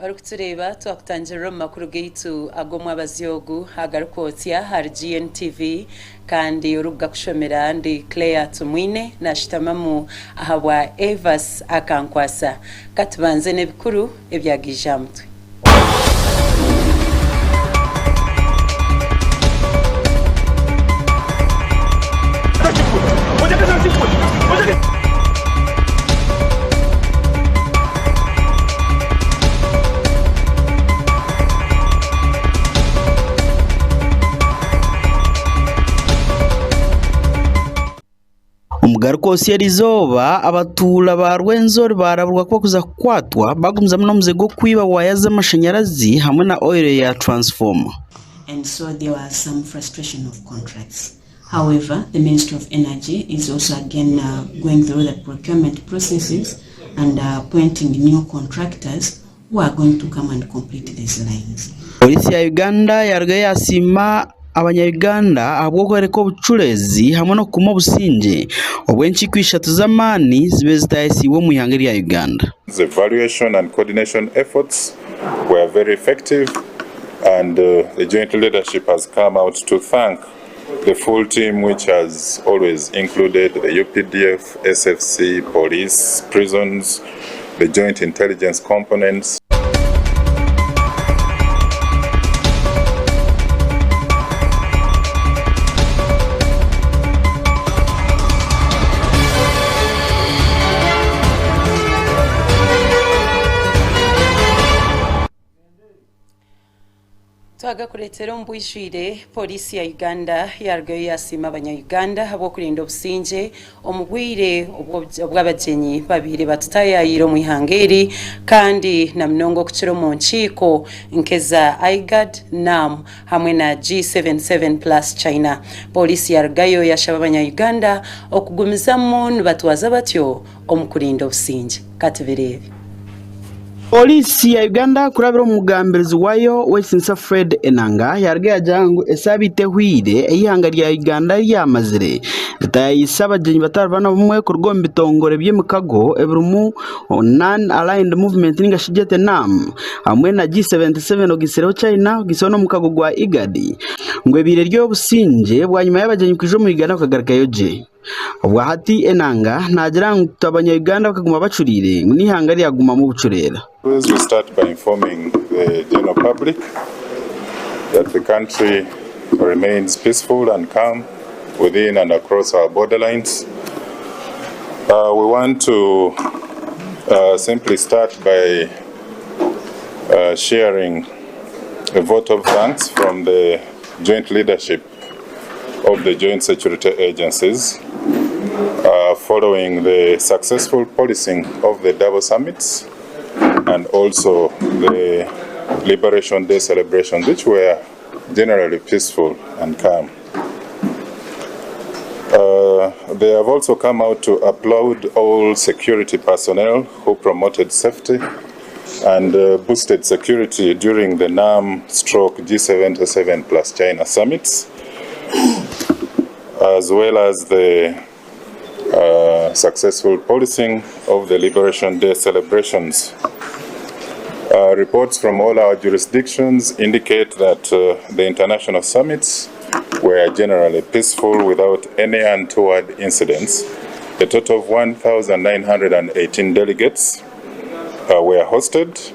Orikutureeba twakutangirira omu makuru gaitu ag'omwabazyo ogu agarikwotsya ahari GNTV kandi orikugakushomera ndi Claire Tumwine nashutamamu ahabwa Evas Akankwasa. Katubanze n'ebikuru ebyagaija aha mutwe. Omugarukoosi erizooba, abatuura ba Rwenzori baaraburwa ku barikuza kukwatwa bagumizamu n'omuze gw'okwiba waaya z'amashanyarazi hamwe na oil ya transformer. And so there was some frustration of contracts. However, the Ministry of Energy is also again going through the procurement processes and appointing new contractors who are going to come and complete these lines. Pooriisi ya Uganda yarugayo yasiima abanya-Uganda ahabw'okworeka obucureezi hamwe n'okukuuma obusingye obu enkiiko ishatu z'amaani zibaire zitayesiibwe omu ihanga erya Uganda. The evaluation and coordination efforts were very effective and the joint leadership has come out to thank the full team which has always included the UPDF, SFC, police, prisons, the joint intelligence components. Twagakureetera omu bwijwire, Pooriisi ya Uganda yaarugayo yaasiima abanya-Uganda ahabw'okurinda obusingye omu bwire obu abagyenyi babaire batutaayaayire omu ihanga eri kandi na munonga okukira omu nkiiko nk'eza IGAD, NAM hamwe na G77 plus China. Pooriisi yaarugayo yaashaba abanya-Uganda okugumizamu nibatwaza batyo omu kurinda obusingye. Ka tubireebe. Pooriisi ya Uganda kurabira omu mugambirizi waayo Ow'ekitiinisa Fred Enanga yaruga yagira ngu esaabiiti ehweire ei eihanga rya Uganda ryamazire ritaayaayise abagyenyi batari bamwe na bamwe kuruga omu bitongore by'emikago ebirimu Non Aligned Movement ninga shi gyete NAM hamwe na G77 ogaitsireho China ogaitsireho n'omukago gwa IGAD ngu ebaire eri ey'obusingye bwanyima y'abagyenyi kwija omu Uganda bakagarukayo gye. Obwahati Enanga naagira ngu abanya Uganda bakaguma bacuriire ngu n'eihanga ryagumamu obucureera. We start by informing the general public that the country remains peaceful and calm within and across our borderlines. We want to simply start by sharing a vote of thanks from the joint leadership of the joint security agencies following the successful policing of the double summits and also the Liberation Day celebrations, which were generally peaceful and calm. They have also come out to applaud all security personnel who promoted safety and boosted security during the NAM stroke G77 plus China summits, as well as the successful policing of the Liberation Day celebrations. Reports from all our jurisdictions indicate that the international summits were generally peaceful without any untoward incidents. A total of 1,918 delegates were hosted.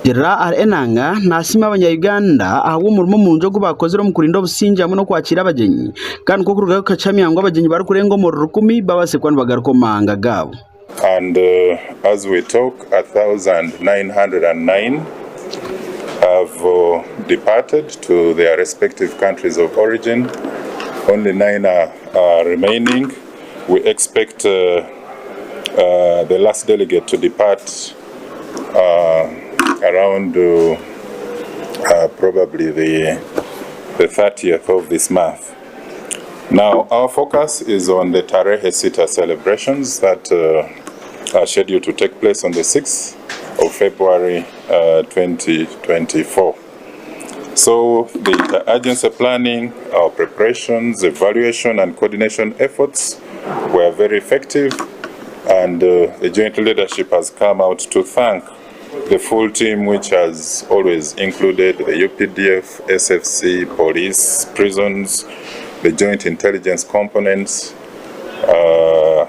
Gerald R. Enanga nasiima abanya-Uganda ahabw'omurimo murungi ogu baakozire omu kurinda obusingye hamwe n'okwakiira abagyenyi kandi nikwo kurugayo kukakihamya ngu abagyenyi barikurenga omuri rukumi babaase kuba nibagaruka omu mahanga gaabo. And as we talk, 1,909 have departed to their respective countries of origin. Only nine are, are remaining. We expect the last delegate to depart around probably the 30th of this month. Now, our focus is on the Tarehe Sita celebrations that uh, are scheduled to take place on the 6th of February uh, 2024. So the interagency planning, our preparations, evaluation and coordination efforts were very effective and uh, the joint leadership has come out to thank the full team which has always included the UPDF, SFC, police, prisons, the joint intelligence components, uh,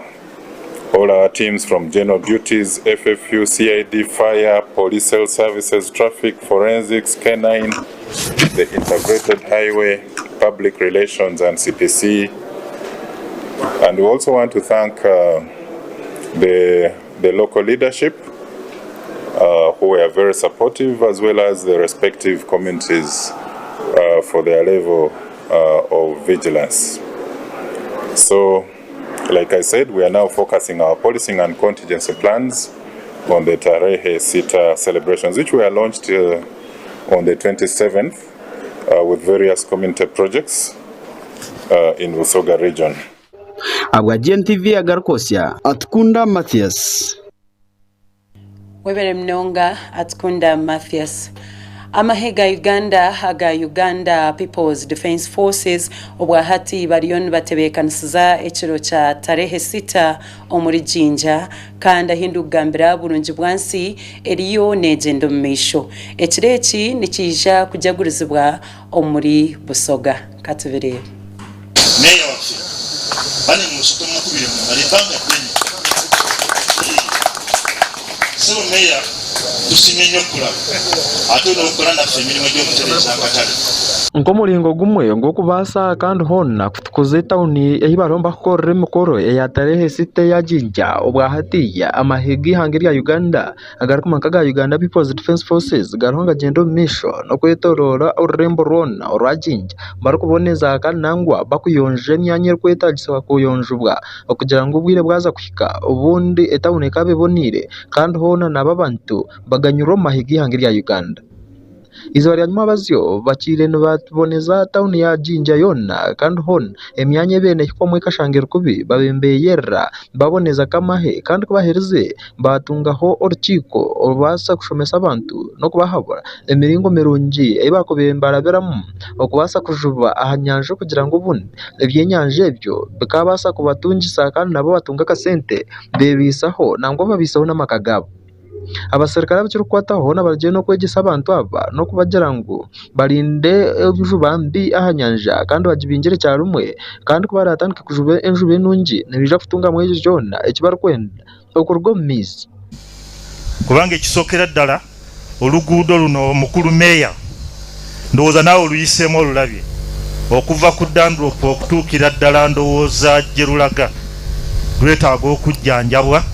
all our teams from general duties, FFU, CID, fire, police health services, traffic, forensics, K9, the integrated highway, public relations and CPC. And we also want to thank uh, the, the local leadership uh, who were very supportive, as well as the respective communities uh, for their level uh, of vigilance. So, like I said, we are now focusing our policing and contingency plans on the Tarehe Sita celebrations, which were launched uh, on the 27th uh, with various community projects uh, in Busoga region. Abwa GNTV agarikosya Atukunda Mathias. Webere munonga Atukunda Mathias. Amahe ga Uganda aga Uganda People's Defence Forces obwahati bariyo nibatebeekanisiza ekiro kya tarehe sita omuri Jinja kandi ahi ndikugambira burungi bwansi eriyo neegyenda omu maisho. Ekiro eki nikiija kujagurizibwa omuri Busoga. Katubireebe. Meeya waffe bane musoke mumukubire mu ngalo ebbanga ddene. Ssebo meeya tusiimye nnyo okukulaba ate n'okukola naffe emirimu egy'okutereeza akatale. Nk'omuringo gumwe gw'okubaasa kandi hoona kutukuza etawuni ei bariho nibakukorera emikoro eya tarehe sita eya Jinja obwa hatiiya amahe g'eihanga erya Uganda agarikumanywa nka aga Uganda People's Defence Forces gariho nigagyenda omu maisho n'okwetoroora orurembo rwona orwa Jinja barikuboneza kandi nangwa bakuyonja emyanya erikwetagisibwa kuyonjibwa okugira ngu obwire bwaza kuhika obundi etawuni ekaaba eboneire kandi hoona nabo abantu baganyirwe omu mahe g'eihanga erya Uganda. Eizooba rya nyomwabazyo bakiire nibaboneza tauni ya Jinja yoona kandi hoona emyanya ebaire neehikwamu ekashanga eri kubi babaire nibeyerera baboneza nk'amahe kandi ku baherize baatungaho orukiiko orubaasa kushomesa abantu n'okubahabura emiringo mirungi ei baakubaire nibarabiramu okubaasa kujuba aha nyanja okugira ngu obundi ebyenyanja ebyo bikaabaasa kubatungisa kandi nabo batunge akasente beebaisaho nangwa babaiseho n'amaka gaabo. Abaserukare abakirikukwataho hoona barugire n'okwegyesa abantu aba n'okubagira ngu barinde enjuba mbi aha nyanja kandi bagibingire kyarumwe kandi ku baraatandike kujuba enjuba enungi nibaija kutungamu ekyo kyona eki barikwenda okuruga omu maizi. Kubanga ekisookera ddala oluguudo luno mukulu Meeya ndowooza naawe oluyiseemu olulabye okuva ku Dandrop okutuukira ddala ndowooza gye lulaga lwetaaga okujjanjabwa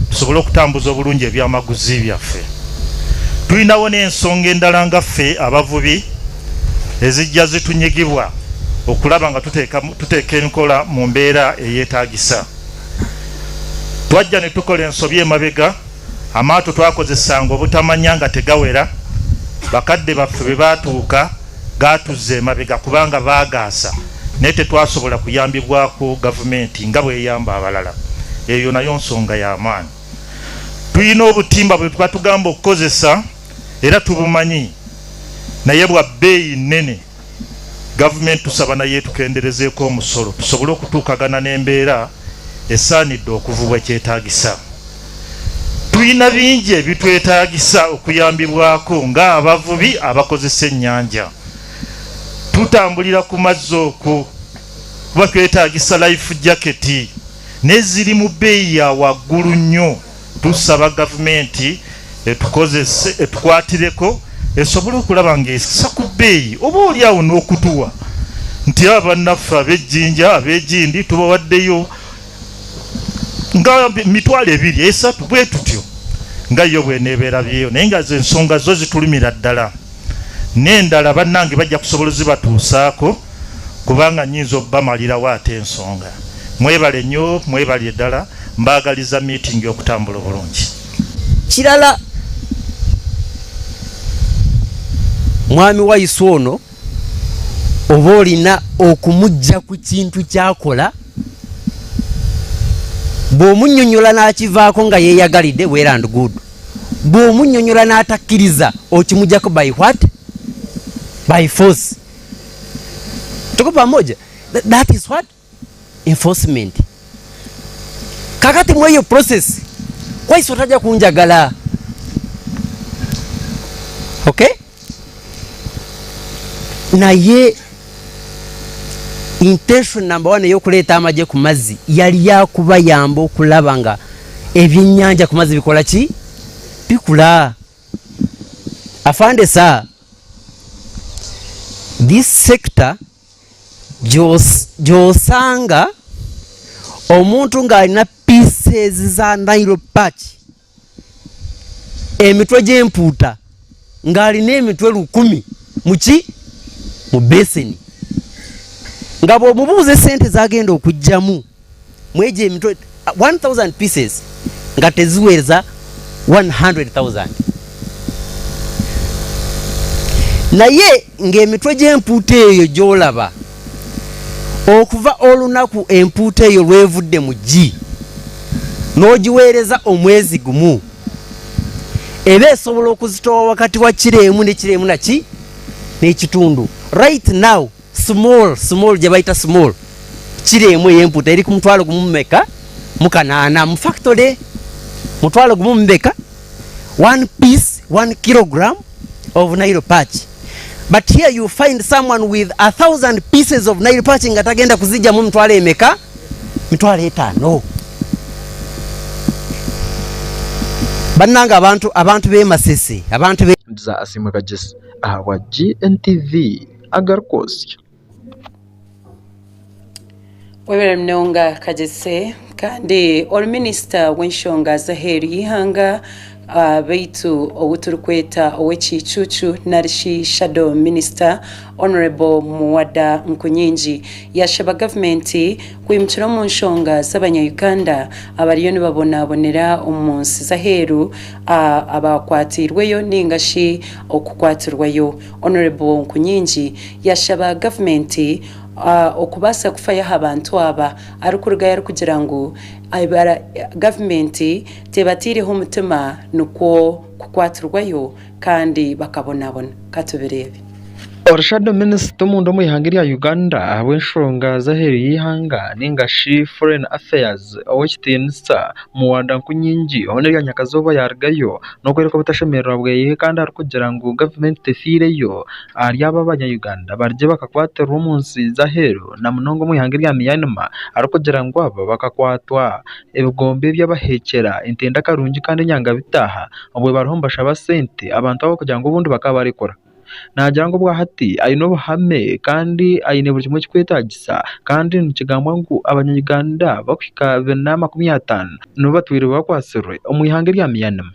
tusobole okutambuza obulungi ebyamaguzi byaffe. Tulinawo n'ensonga endala nga ffe abavubi ezijja zitunyigibwa okulaba nga tuteeka enkola mu mbeera eyeetaagisa. Twajja ne tukola ensobi emabega Amaato twakozesanga obutamanya nga tegawera, bakadde baffe bwe baatuuka gaatuzza emabega kubanga baagaasa naye tetwasobola kuyambibwako gavumenti nga bw'eyamba abalala. Eyo nayo nsonga ya maanyi. Tulina obutimba bwe batugamba okukozesa era tubumanyi naye bwa bbeeyi nnene. Gavumenti tusaba nayo etukenderezeeko omusolo tusobole okutuukagana n'embeera esaanidde okuvubwa ekyetaagisa. Tulina bingi ebitwetaagisa okuyambibwako ng'abavubi abakozesa ennyanja. Tutambulira ku mazzi okwo kuba twetaagisa life jacket naye ziri mu bbeeyi ya waggulu nnyo. Tusaba gavumenti etukozese etukwatireko esobole okulaba ng'essa ku bbeeyi oba oli awo n'okutuwa nti aba bannaffe ab'ejjinja ab'egindi tubawaddeyo nga mitwalo ebiri esatu bwe tutyo nga yo bweneebeerabyeyo naye nga ensonga zo zitulumira ddala n'endala bannange bajja kusobola ozibatuusaako kubanga nyinza obubamalirawo ate ensonga. Mwebale nnyo mwebalire ddala mbaagaliza meeting okutambula obulungi. Kirala Mwami Waiswa ono Oba olina okumujja ku kintu ky'akola, bw'omunnyonnyola n'akivaako nga yeeyagalidde, well and good. Bw'omunnyonnyola n'atakkiriza, okimuggyako by what? By force. Tuko pamoja? That is what? Enforcement. Kakati mu eyo process, Waiswa tajja kunjagala. Okay? Naye intention number one ey'okuleeta amagye ku mazzi yali yakubayamba okulaba nga ebyennyanja ku mazzi bikola ki? Bikula. Afande sir, this sector gy'osanga omuntu ng'alina pieces za Nile perch, emitwe gy'empuuta ng'alina emitwe 1000 muki mu beseni, nga bw'omubuuza esente z'agenda okuggyamu mwegyo emitwe 1000 pieces nga teziweza 100,000, naye ng'emitwe gy'empuuta eyo gy'olaba okuva olunaku empuuta eyo lwevudde mu ggi n'ogiweereza omwezi gumu, eba esobola okuzitowa wakati wa kiro emu ne kiro emu naki n'ekitundu. Right now small small gye bayita small kiro emu ey'empuuta eri ku 10,000 mumeka mu kanaana mu factory, 10,000 mumeka, one piece, 1 kilogram of Nile perch. But here you find someone with 1,000 pieces of Nile perch nga tagenda kuzijjamu mitwalo emeka? 50,000. Bannange abantu b'e Masese, abantu b'e Ndiza Asiimwe Kagyesi ahabwa GNTV agarikwosya. Webale munonga Kagyese. Kandi ori minisita w'enshonga z'aheeru y'eihanga beitu ou turikweta ow'ekiicuucu narishi Shadow Minister Honourable Muwada Nkunyingi yashaba gavumenti kwimukira omu nshonga z'abanya Uganda abariyo nibabonabonera omu nsi z'aheeru abakwatiirweyo ninga shi okukwatirwayo. Honourable Nkunyingi yashaba gavumenti okubaasa kufayo aha bantu aba arikurugayo arikugira ngu gavumenti tebataireho omutima nikwo kukwatirwayo kandi bakabonabona. Ka tubireebe. Ori Shadow Minisita omunda omu ihanga erya Uganda ahabw'enshonga z'aheeru y'eihanga ninga shi Foreign Affairs Ow'ekitiinisa Muwanda Nkunyingi hoona erya nyakazooba yaarugayo n'okworeka obutashemererwa bweye kandi arikugira ngu gavumenti tefiireyo ahari abo abanya-Uganda barigye bakakwatirwa omu nsi z'aheeru na munonga omu ihanga erya Myanmar arikugira ngu aba bakakwatwa ebigombe eby'abaheekyera entenda karungi kandi enyangabitaaha obwo bariho nibashaba sente abantu abo kugira ngu obundi bakabarekura. Naagira ngu obwahati aine obuhame kandi aine buri kimwe ekirikwetaagisa kandi nikigambwa ngu abanya-Uganda barikuhika 450 nibo batwire bakwatsirwe omu ihanga erya Myanmar.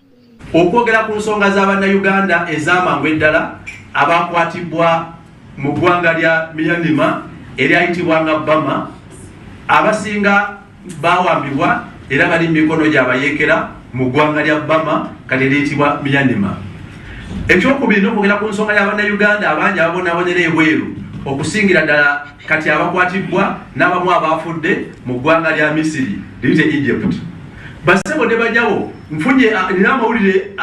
Okwogera ku nsonga za bannayuganda ez'amangu eddala abaakwatibwa mu ggwanga lya Myanmar eryayitibwanga Burma, abasinga baawambibwa era bali mu mikono gy'abayeekera mu ggwanga lya Burma kati eriyitibwa Myanmar. Ekyokubiri n'okwogera ku nsonga ya bannayuganda abangi ababonabonera ebweru okusingira ddala kati abakwatibbwa n'abamu abaafudde mu ggwanga lya Misiri liyite Egypt. Bassebo ne banyabo nfunye nina amawulire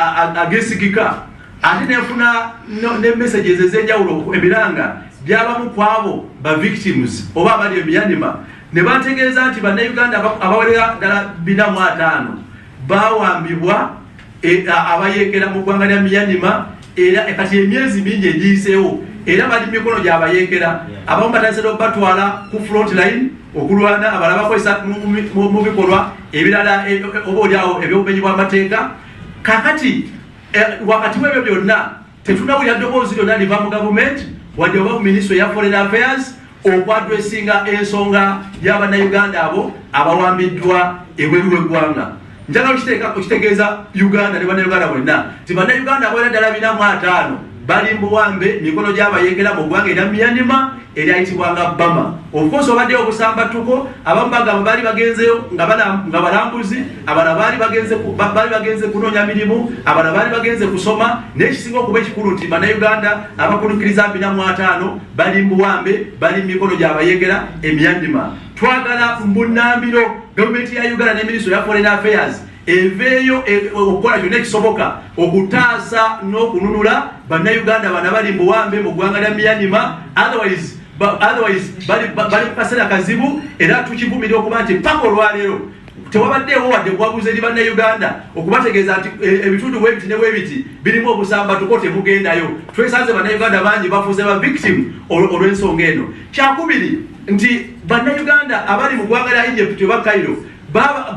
agesigika ate nenfuna ne messages ez'enjawulo emiranga by'abamu ku abo ba victims oba abali e Myanmar ne bantegeeza nti bannayuganda abawerera ddala 450 baawambibwa e, abayeekera mu ggwanga lya Myanmar era kati emyezi mingi egiyiseewo era bali mu mikono gy'abayeekera abamu batandise n'okubatwala ku front line okulwana abalala bakozesa mu bikolwa ebirala e, oba oliawo eby'obumenyi bw'amateeka kakati e, wakati w'ebyo byonna tetunawulira ddoboozi lyonna liva mu gavumenti wadde oba mu minisitule ya foreign affairs okwadresinga ensonga y'abannayuganda abo abawambiddwa ebweru w'eggwanga. Njagala okitegeeza Uganda ne bannayuganda bonna nti bannayuganda abawera ddala 450 bali mu buwambe mikono gy'abayeekera mu ggwanga erya Myanmar eryayitibwa nga Burma. Of course wabaddeyo obusambattuko, abamu bagamba baali bagenzeyo nga nga balambuzi, abalala baali bagenze baali bagenze kunoonya mirimu, abalala baali bagenze kusoma, naye ekisinga okuba ekikulu nti Bannayuganda abakunukkiriza 45 bali mu buwambe, bali mu mikono gy'abayeekera e Myanmar. Twagala mbunnambiro gavumenti ya Uganda ne minisitule ya Foreign Affairs eveeyo e, okukola kyonna ekisoboka okutaasa n'okununula Bannayuganda bano abali mu buwambe mu ggwanga lya Myanmar, otherwise otherwise bali bali mu kaseera kazibu era tukivumirira okuba nti paka olwaleero tewabaddeewo wadde buwabuzi eri Bannayuganda okubategeeza nti e, ebitundu bwebiti ne bwebiti birimu obusambatuko temugendayo. Twesanze Bannayuganda bangi bafuuse ba victim olw'ensonga eno. Kyakubiri nti Bannayuganda abali mu ggwanga lya Egypt oba Cairo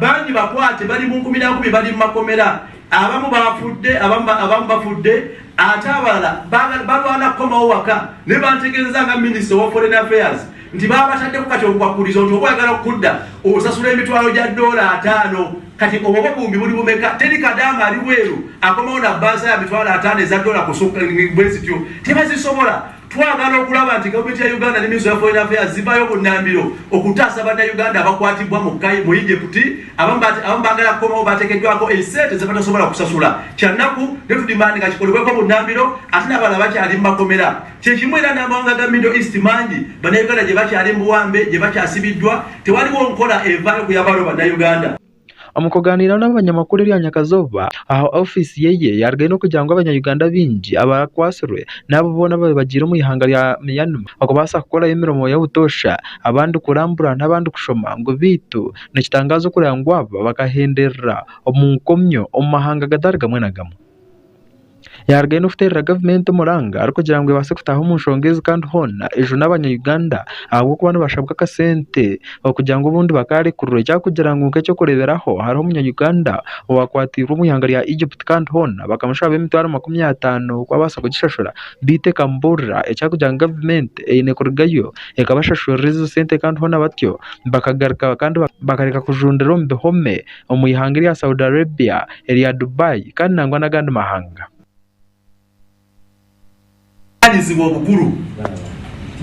bangi bakwate bali mu nkumi na nkumi bali mu makomera, abamu bafudde, abamu bafudde ate abalala balwana kukomawo waka. Naye bantegeezezza nga minisita owa Foreign Affairs nti babataddeko kati obukwakkulizo nti oba oyagala okudda osasula emitwalo gya ddoola ataano. Kati obwo oba obuwumbi buli bumeka? Teri kadaama ali bweru akomawo na bbaasa ya mitwalo ataano eza ddoola kusukka bwe zityo, tebazisobola. Twagala okulaba nti gavumenti ya Uganda ne Ministry ya Foreign Affairs zivaayo bunnambiro okutaasa Bannayuganda abakwatibbwa mu Kai mu Egypt. Abamu baagala kukomawo bateekeddwako esente ze batasobola kusasula. Kya nnaku ne tudimandinga kikolebweko bunnambiro ate n'abalala bakyali mu makomera. Kye kimu era n'amawanga ga Middle East mangi Bannayuganda gye bakyali mu buwambe, gye bakyasibiddwa. Tewaliwo nkola evaayo kuyamba bano Bannayuganda. Omu kugaaniira n'abanyamakuru erya nyakazooba aha ofiisi ye yaarugayo n'okugira ngu abanya-Uganda baingi abakwatsirwe n'abo boona ababaire bagiire omu ihanga rya Myanmar okubaasa kukorayo emirimo y'obutoosha abandi kurambura n'abandi kushoma ngu beitu nikitangaaza okureeba ngu aba bakahenderera omu nkomyo omu mahanga gatari gamwe na gamwe. Yaarugayo n'okuteerera gavumenti omuranga arikugira ngu ebaase kutaaha omu nshonga ezi kandi hoona ejune abanya-Uganda ahabw'okuba nibashabwa akasente okugira ngu obundi bakaarekurwa. Ekyakugira ngu nk'eky'okureeberaho hariho omunya-Uganda owaakwatiirwe omu ihanga rya Egypt kandi hoona bakamushaba emitwaro 50 ku abaasa kugishashura beitu ekamuburira ekyakugira ngu gavumenti eine kurugayo ekabashashurira ezo sente kandi hoona batyo bakagaruka kandi bakareka kujundira omu bihome. omu ihanga erya Saudi Arabia, erya Dubai kandi nangwa n'agandi mahanga. Obuvunanyizibwa obukuru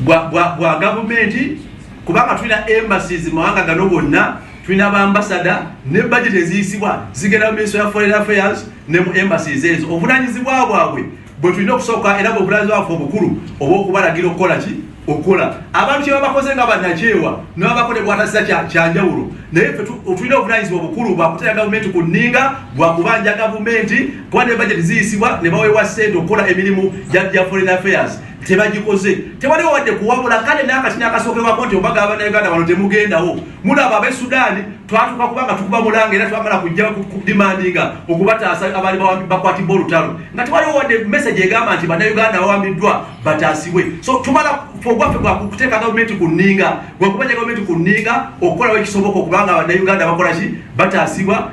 bwa gavumenti kubanga tulina embassies mu mawanga gano gonna, tulina ba ambassador ne budget eziyisibwa zigenda mu ministry ya foreign affairs ne mu embassies ezo. Obuvunanyizibwa bwabwe bwe tulina okusooka era bwe buvunanyizibwa bwaffe obukulu obw'okubalagira okukola ki? Okukola. Abantu kye babakoze nga bannakyewa ne babako ne bwatasiza kya kya njawulo, naye ffe tulina obuvunanyizibwa obukulu bwa kuteeka gavumenti ku nninga, bwa kubanja gavumenti kuba ne bajeti ziyisibwa ne baweebwa ssente okukola emirimu gya foreign affairs tebagikoze. Tewaliwo wadde kuwabula kale n'akati n'akasookerwako nti oba gaba Bannayuganda bano temugendawo. Mulaba ab'e Sudan twatuuka kuba nga tukuba mulanga era twamala kujja kudimandinga okubataasa abaali bakwatibwa olutalo nga tewaliwo wadde message egamba nti Bannayuganda bawambiddwa bataasibwe. So tumala ffe ogwaffe gwa kuteeka gavumenti ku nninga, gwa kubanja gavumenti ku nninga okukolawo ekisoboka okubanga Bannayuganda bakola ki, bataasibwa.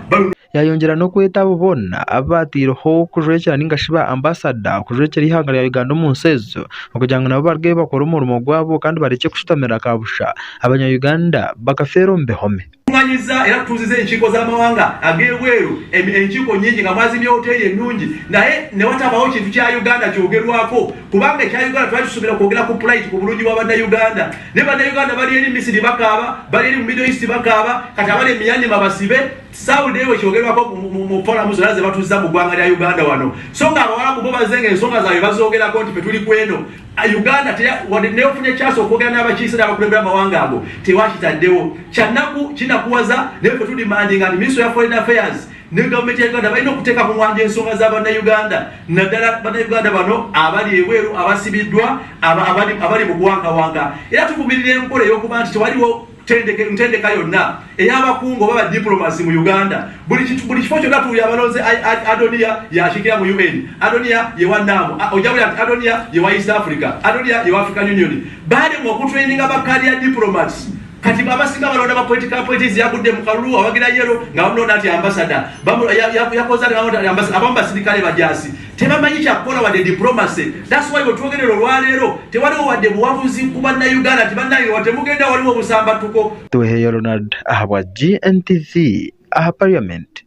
Yayongyera n'okweta abo boona abu baataireho kujwekyera nainga shi ba ambasada kujwekyera eihanga rya Uganda omu nsi ezo okugira ngu nabo barugeyo bakore omurimo gwabo kandi barekye kushutamira kabusha abanya-Uganda bakafeera omu bihome. Tumanyiza era tutuuziza enkiiko z'amawanga ag'ebweru enkiiko nnyingi nga mwazimbye woteeri ennungi naye ne watabaawo kintu kya Uganda kyogerwako kubanga ekya Uganda twali tusuubira kwogera ku plight ku bulungi bwa Bannayuganda naye Bannayuganda bali eri Misiri bakaaba, bali eri mu Middle East bakaaba, kati abali e Myanmar basibe. Saudi eyo kyogerwako mu forum zonna ze batuzza mu ggwanga lya Uganda wano, so nga Abawarabu bo bazze ng'ensonga zaabwe bazoogerako nti ffe tuli ku eno Uganda wadde neofunye kyasa okwogera n'abakiise n'abakulembera amawanga ago tewakitaddewo. Kyannaku, kinakuwaza, naye ffe tudimandinga nti Ministry ya Foreign Affairs ne gavumenti ya Uganda balina okuteeka ku mwanja ensonga za Bannayuganda, naddala Bannayuganda bano abali ebweru abasibiddwa abali mu kuwankawanga. Era tuvumirira enkola ey'okuba nti tewaliwo ntendeka yonna ey'abakungu oba ba diplomats mu Uganda. Buli kifo kyonna tuwulira abalonze Adonia yakiikira mu UN, Adonia ye wa NAM, ojja wulira nti Adonia ye wa East Africa, Adonia ye wa African Union. Baalemwa okutraininga ba career diplomats. Kati abasinga balonda ba political appointees, yagudde mu kalulu awagira yellow nga bamulonda nti ambassador, yakoze ambassador, abamu basirikale bajaasi tebamanyi kyakukola wadde diplomacy. That's why wetwogerera olwaleero tewaliwo wadde buwabuzi ku Bannayuganda nti bannange wa temugenda, waliwo obusambattuko. Tuheyo Ronald ahabwa GNTV aha Parliament.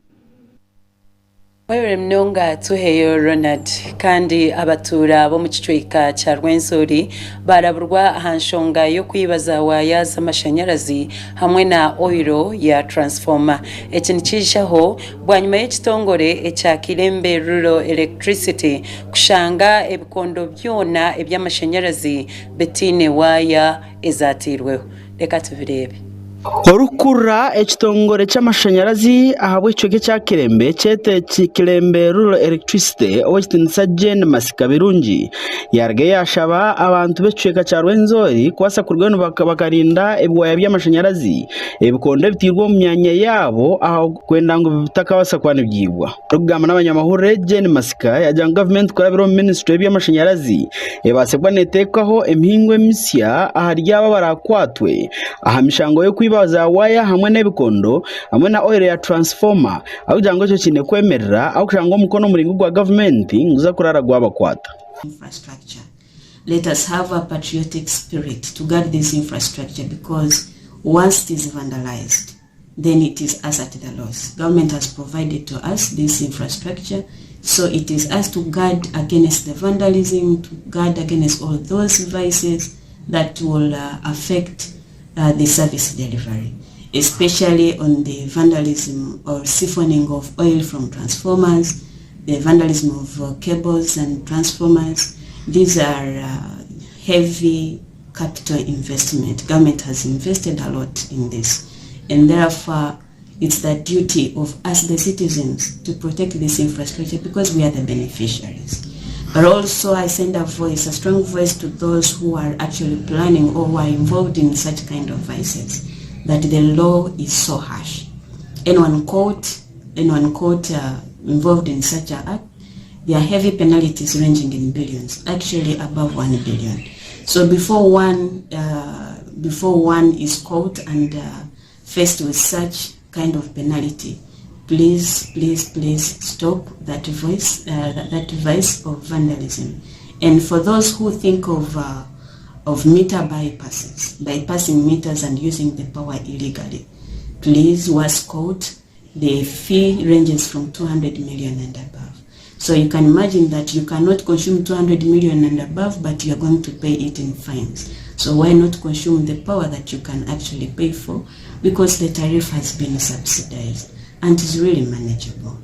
Mwebare munonga Tuheyo Ronald. Kandi abatuura b'omu kicweka kya Rwenzori baaraburwa aha nshonga y'okwiba za waaya z'amashanyarazi hamwe na oiro ya transformer. Eki nikiijaho bwanyima y'ekitongore ekya Kilembe Rural Electricity kushanga ebikondo byona eby'amashanyarazi bitaine waaya ezaatairweho. Reka tubireebe. Orikukurira ekitongore ky'amashanyarazi ahabw'ekicweka ekya Kilembe kyete Kilembe Rural Electricity Ow'ekitiinisa Jane Masika Birungi yarugayo yashaba abantu b'ekicweka kya Rwenzori kubaasa kurugayo bakarinda ebiwaaya by'amashanyarazi ebikondo ebitairwe omu myanya yaabo kwenda ngu bitakabaasa kuba nibyibwa. Arikugamba n'abanyamahurire, Jane Masika yaagira ngu gavumenti kurabira omu minisitule y'eby'amashanyarazi ebaase kuba neeteekaho emihingo emisya ahari abo abarakwatwe aha mishango y'okwiba za waaya hamwe n'ebikondo hamwe na oil ya transformer arikugira ngu ekyo kiine kwemerera ahabw'okushanga ngu omukono muraingwa ogwa gavumenti niguza kuraara gwabakwata. Infrastructure. Let us have a patriotic spirit to guard this infrastructure because once it is vandalized, then it is us at the loss. Government has provided to us this infrastructure, so it is us to guard against the vandalism, to guard against all those vices that will uh, affect uh, the service delivery, especially on the vandalism or siphoning of oil from transformers, the vandalism of uh, cables and transformers. These are uh, heavy capital investment. Government has invested a lot in this. And therefore, it's the duty of us, the citizens, to protect this infrastructure because we are the beneficiaries. But also I send a voice, a strong voice to those who are actually planning or who are involved in such kind of vices, that the law is so harsh. Anyone caught, anyone caught uh, involved in such an act, there are heavy penalties ranging in billions, actually above 1 billion. So before one, uh, before one is caught and uh, faced with such kind of penalty, please, please, please stop that voice, uh, that, that vice of vandalism. And for those who think of, uh, of meter bypasses, bypassing meters and using the power illegally, please was caught. The fee ranges from 200 million and above. So you can imagine that you cannot consume 200 million and above, but you are going to pay it in fines. So why not consume the power that you can actually pay for? Because the tariff has been subsidized and is really manageable.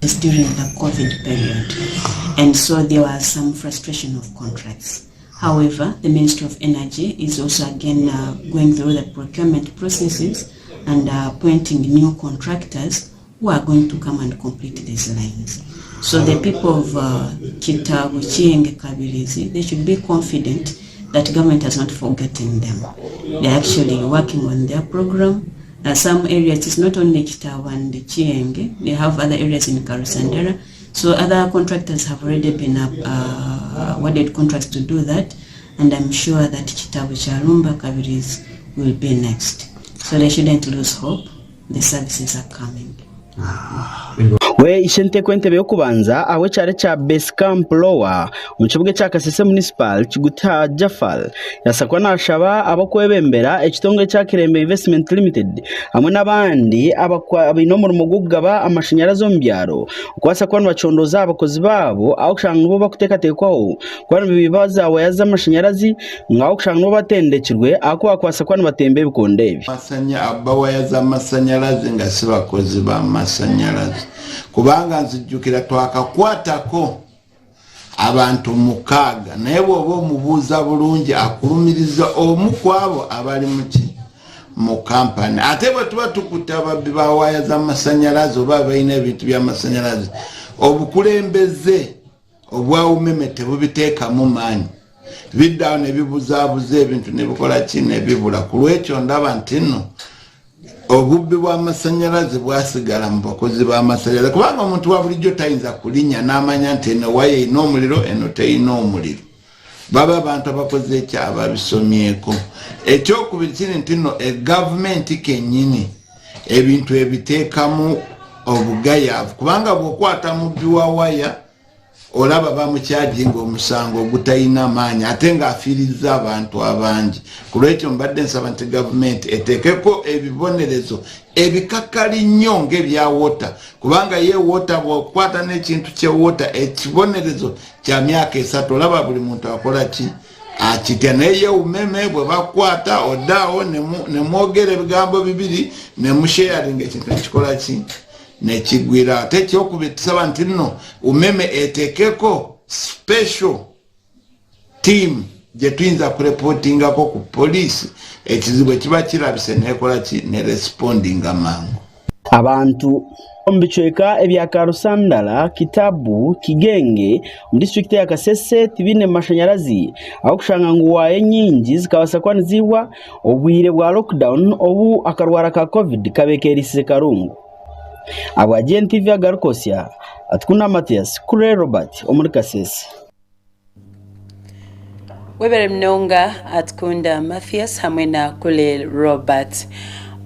It's during the COVID period, and so there was some frustration of contracts. However, the Ministry of Energy is also again uh, going through the procurement processes and uh, appointing new contractors who are going to come and complete these lines. So the people of uh, Kitabu, Chienge, Kabirizi, they should be confident that government has not forgotten them. They're actually working on their program. Uh, some areas, it's not only Kitabu and Chienge, they have other areas in Karusandara. So other contractors have already been uh, awarded contracts to do that. And I'm sure that Kitabu, Charumba, Kabirizi will be next. So they shouldn't lose hope. The services are coming. We ishenteko entebe y'okubanza ahabw'ekyaro ekya Base Camp Lower omu kibuga ekya Kasese Municipal Kiguta Jaffar yasakwa nashaba abakwebembera ekitongore ekya Kirembe Investment Limited hamwe n'abandi abaine omurimo gw'okugaba amashanyarazi omu byaro okubaasa kuba nibacondooza aha bakozi baabo ahabw'okushanga nibo bakuteekateekwaho kuba nibiiba za waya z'amashanyarazi ngu ahabw'okushanga nibo batendekirwe ahakuba bakubaasa kuba nibatemba ebikondo ebi. Abawaya z'amasanyalaze nga si bakozi ba masanyalaze kubanga nzijjukira twakakwatako abantu mukaaga naye bw'oba omubuuza bulungi akulumiriza omu ku abo abali muki mu kampani ate bwe tuba tukutte ababbi ba waaya z'amasanyalaze oba abalina ebintu by'amasanyalaze obukulembeze obwa umeme tebubiteekamu maanyi biddawo ne bibuzaabuza ebintu ne bikola ki ne bibula ku lwekyo ndaba nti nno obubbi bw'amasanyalaze bwasigala mu bakozi b'amasanyalaze kubanga omuntu wa bulijjo tayinza kulinnya n'amanya nti eno waya erina omuliro eno terina omuliro baba abantu abakoze ekyo ababisomyeko ekyokubiri kiri nti nno egavumenti kennyini ebintu ebiteekamu obugayaavu kubanga bw'okwata mubbi wa waya Olaba bamukyajinga omusango ogutayina maanyi ate nga afiirizza abantu abangi. Ku lwekyo mbadde nsaba nti gavumenti eteekeko ebibonerezo ebikakali nnyo ng'ebya water, kubanga ye water bw'okwata n'ekintu kye water ekibonerezo kya myaka esatu, olaba buli muntu akola ki akitya. Naye ye umeme bwe bakwata odaawo ne mwogera ebigambo bibiri ne musheyaringa ekintu nekikola ki nekigwira. Ate ekyokubiri tusaba nti nno umeme etekeko special team gye tuyinza kurepotingako ku poliisi ekizibu ekiba kirabise nekola ki ne respondinga mangu. Abantu omu bicweka ebya Karusandara, Kitabu, Kigenge omu disiturikiti eya Kasese tibaine mashanyarazi ahabw'okushanga ngu waaya enyingi zikabaasa kuba niziibwa obwire bwa lockdown obu akarwara ka Covid kabekeerisize karungu. Ahabwa GNTV agarikwotsya, Atukunda Mathias, Kure Robert omuri Kasese. Webare munonga Atukunda Mathias hamwe na Kule Robert.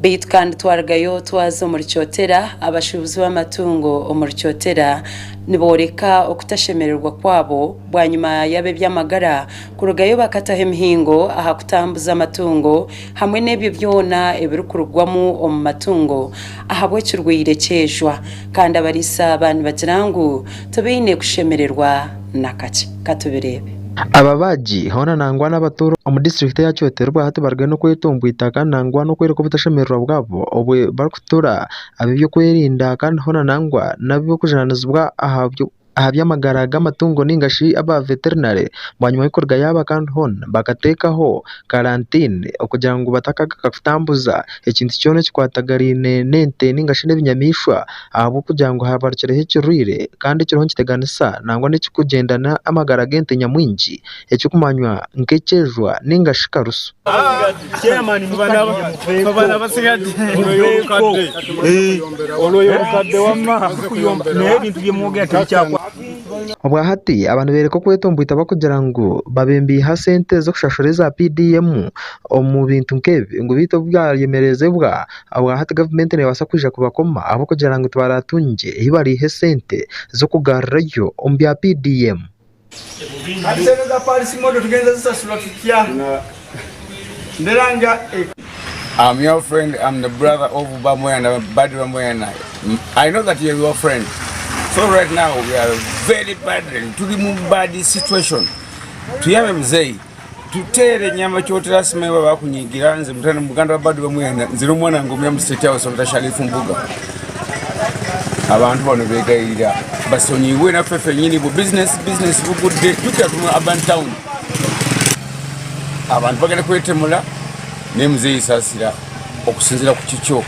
Beitu kandi twarugayo twaza omuri Kyotera, abashuubuzi b'amatungo omuri Kyotera nibooreka okutashemererwa kwabo bwanyima y'ab'eby'amagara kurugayo bakataho emihingo aha kutambuza amatungo hamwe n'ebyo byona ebirikurugwamu omu matungo ahabw'ekirwaire ky'ejwa. Kandi abariisa aba nibagira ngu tibaine kushemererwa na kakye. Ka tubireebe. Ababaagi hoona nangwa n'abatuura omu disiturikiti eya Kyotera obwahati bariyo n'okwetomboita kandi nangwa n'okworeka obutashemererwa bwabo obwo barikutura ab'eby'okwerinda kandi hoona nangwa n'ab'okujunaanizibwa aha aha by'amagara g'amatungo nainga shi aba veterinary bwanyima y'okuruga yaaba kandi hoona bakateekaho karantini okugira ngu batakagaruka kutambuza ekintu kyona ekikwatagaraine n'ente nainga shi n'ebinyamaishwa ahabw'okugira ngu habarukireho ekirwaire kandi ekiriho nikiteganisa nangwa n'ekirikugyendana amagara g'ente nyamwingi ekirikumanywa nk'ekyejwa nainga shi karusu. Obwahati aba nibeereka okwetomboita barikugira ngu babembiihe sente z'okushashura eza PDM omu bintu nk'ebi ngu beitu obu byayemerezibwa obwahati gavumenti neebaasa kwija kubakoma ahabw'okugira ngu tibaratungye ahu bariiha esente z'okugarurayo omu bya PDM. I'm your friend, I'm the brother of Bamweyana, Badi Bamweyana. I know that you're your friend. So right now we are very bad, tuli mu bad situation. Tuyambe mzee, tuteere nyama kyotera simanyi baba bakunyigira nze mutana muganda wa Badi Bamweyana nze n'omwana ngomya mu state house Dr. Sharifu Mbuga. Abantu bano begayirira basonyiwe naffe fenyini bu business business bugudde jukira tuli mu urban town. Abantu bagenda kwetemula naye muzeeyi sasira okusinzira ku kikyo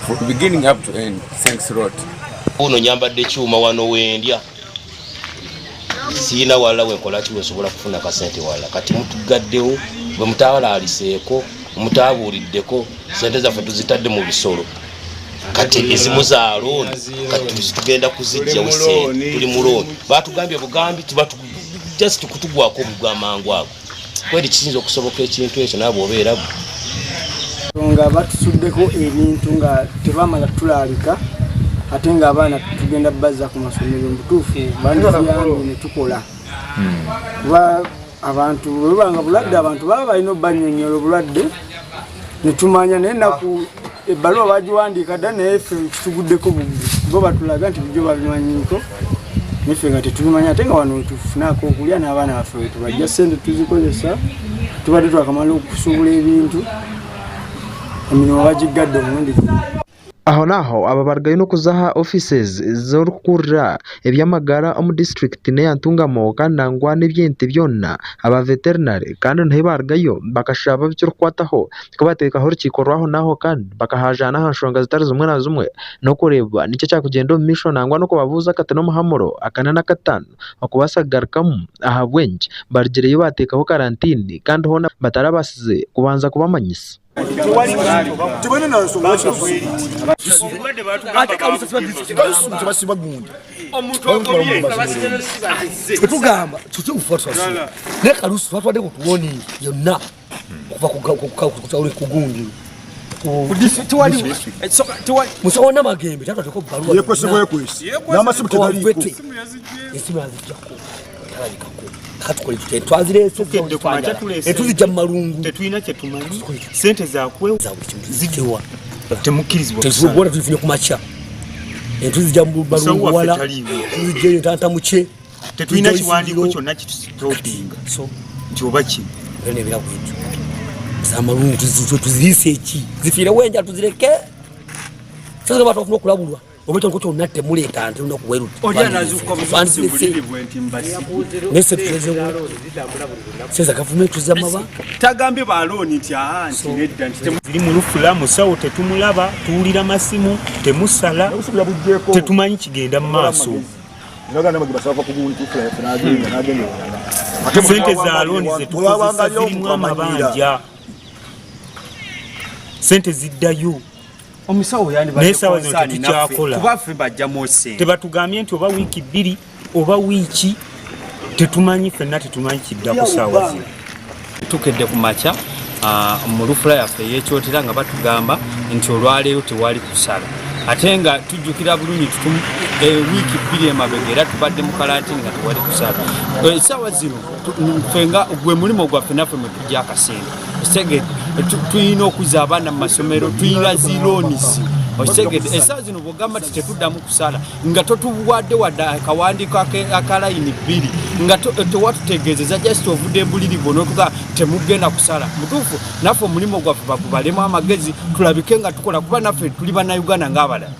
from beginning up to end thanks lot. Ono nyambadde kyuma wano wendya siyina walala wenkola ki wensobola kufuna kasente walala kati mutugaddewo bwe mutaalaaliseeko mutaabuuliddeko sente zaffe tuzitadde mu bisolo kati ezimu za looni kati tugenda kuzijjawo sente tuli mu looni batugambye bugambi just kutugwako obugwamangu ago kweri kiyinza okusoboka ekintu ekyo nawe bwobeera gwe nga batusuddeko ebintu nga tebamala tutulaalika ate nga abaana tugenda bazza ku masomero mubutuufu bandituyambye netukola hmm. kuba abantu bwebanga bulwadde abantu baba balina obanyonyola obulwadde netumanya naye naku ebbaluwa bagiwandiika dda naye ffe kituguddeko buggi bo batulaga nti bulijjo babimanyiko naffe nga tetubimanyi ate nga wano wetufunako okulya n'abaana baffe wetubajja sente tuzikozesa tubadde twakamala okusuubula ebintu emirimu bagiggadde omulundi gumu. Aho n'aho aba barugayo n'okuza aha offices z'orikukurira eby'amagara omu disiturikiti n'eya Ntungamo kandi nangwa n'eby'ente byona aba veterinary kandi niho barugayo bakashaba ebirikukwataho ku bateekaho orukiiko rw'aho n'aho kandi bakahajaana aha nshonga zitari zimwe na zimwe n'okureeba niki ekyakugyenda omu maisho nangwa n'okubabuuza akati n'omuhamuro akana n'akataano okubaasa kugarukamu ahabw'enki barugireyo baateekaho karantiini kandi hoona batarabaasize kubanza kubamanyisa. Tugamba naye kalusu twatwadde ku tuwoningi yonna okuva ku gundi. Musawo Namagembe tatwateko bbaluwa Yekwese bwekwesi. N'amasimu tegaliiko. Esimu yaziggyako talabikako. Katukole tutya? Twazireese Tukedde ku makya tuleese. Etuzijja mu malungu. Tetulina kye tumanyi. Sente zakwewa zitewa. Temukkirizibwa Tetusobola tuzifunye ku makya. Entuzijja mu Musawo malungu waffe wala. taliiwo. Tuzijja eyo Ntantamukye. Tetulina kiwandiiko kyonna kitusitopinga nti oba kino. Era n'ebeera bwetyo. Z'amalungu tuziriise eki? Zifiirewo enjala tuzireke? Sasa abantu bafuna okulabulwa. Oba ekyo kyonna temuleeta nte lunaku bwe luti. Oli anazuukuka buzuukusi buliri bwe nti mbasi. Naye se tuzeewo. Seza gavumenti tuzza maba. Tagambye ba looni nti aa nti nedda nti temu. Ziri mu lufula musawo tetumulaba tuwulira masimu temusala tetumanyi kigenda mu maaso. Sente za looni zetukozesa zirimu amabanja sente ziddayo Omusawo naye essaawa zino tetukyakola kuba ffe bajjamu sente. Tebatugambye nti oba wiiki bbiri oba wiiki tetumanyi ffenna tetumanyi kiddako ssaawa zino. Tukedde ku makya mu lufula yaffe ey'ekyotera nga batugamba nti olwaleero tewali kusala ate nga tujjukira bulungi wiiki bbiri emabega era tubadde mu kalantini nga tewali kusala. Essaawa zino ffe nga gwe mulimu gwaffe naffe mwe tujja akasente okitegedde tulina okuzza abaana mu masomero tulina ziloonisi okitegedde essaawa zino bwogamba nti tetuddamu kusala nga totuwadde wadde akawandiiko akalayini bbiri nga tewatutegeezeza just ovudde ebuliri bwo notuga temugenda kusala mutuufu naffe omulimu gwaffe bagubalemu amagezi tulabike nga tukola kuba naffe tuli bannayuganda ng'abalala.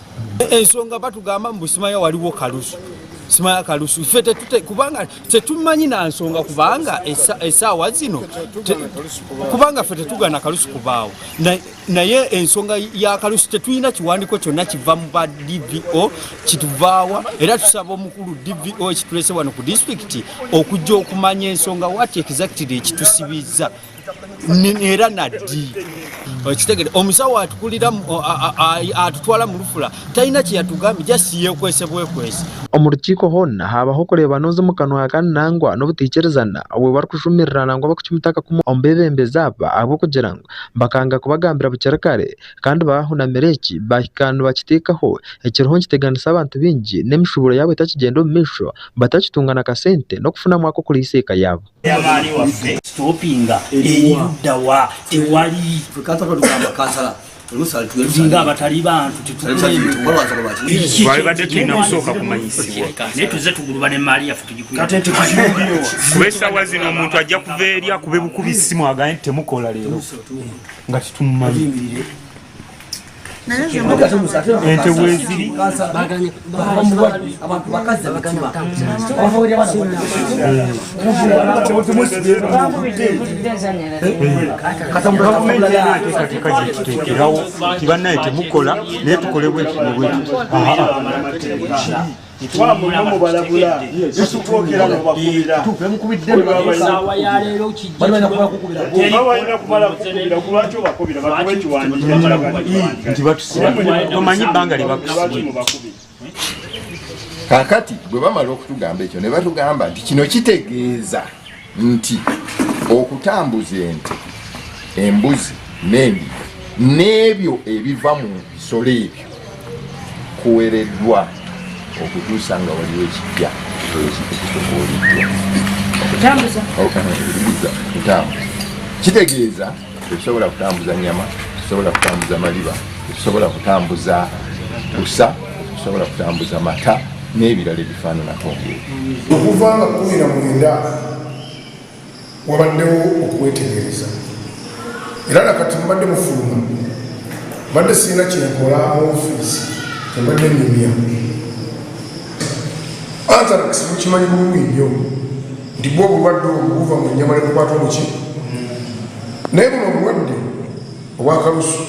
Ensonga batugamba mbu simanya waliwo kalusu simanya kalusu ffe tetute kubanga tetumanyi na nsonga kubanga essaawa zino kubanga ffe tetugana kalusu kubaawo naye ensonga ya kalusu tetulina kiwandiiko kyonna kiva mu ba DVO kituvaawa era tusaba omukulu DVO ekitulese wano ku disitulikiti okujja okumanya ensonga what exactly ekitusibizza era naddi okitegere omusawo atukulira atutwala mu lufula talina kyeyatugambye just yekwese bwekwesi. Omu rukiiko hoona haabaho okureebana oza omu kanwa kandi nangwa n'obutaikirizana obwo barikujumirira nangwa barikucumita akakumu omu beebembezi aba ahabw'okugira ngu bakanga kubagambira bukiri kare kandi baahunamira eki baahika nibakiteekaho ekiriho nikiteganisa abantu baingi n'emishuuburo yaabo etakigyenda omu maisho batakitunga na kasente n'okufunamu ak'okuriisa eka yaabo. Yamaani waffe stopinga eri ludda wa tewali nga abatali bantu Twalibadde tulina kusooka kumanyisibwa naye tuzze tuguluba n'emmaali yaffe kuba essaawa zino omuntu ajja kuva eri akube bukubi ssimu agambe nti temukola leero nga tetumumanyi. Ente weeziri gavumenti erina enteekateeka gyetuteekerawo nti bannaye temukola naye tukole bwetu ne bwetu. Nti batusiba tomanyi bbanga lye bakusibye. Kaakati bwe bamala okutugamba ekyo ne batugamba nti kino kitegeeza nti okutambuza ente, embuzi n'endiga n'ebyo ebiva mu bisolo ebyo kuwereddwa okutuusa nga waliwo ekipya ekitubuuliddwa. Kutambuza. Kutambuza. Kitegeeza tetusobola kutambuza nyama, tetusobola kutambuza maliba, tetusobola kutambuza busa, tetusobola kutambuza mata n'ebirala ebifaananako ng'ebyo. Okuva nga 19 wabaddewo okwetegereza era nakati mubadde mufuluma mbadde sirina kyenkola mu ofiisi kyembadde nyumya. Anthrax mukimanyi bulungi nnyo nti bwo obulwadde obwo buva mu nnyama ne bukwata omuki naye buno obulwadde obwakalusu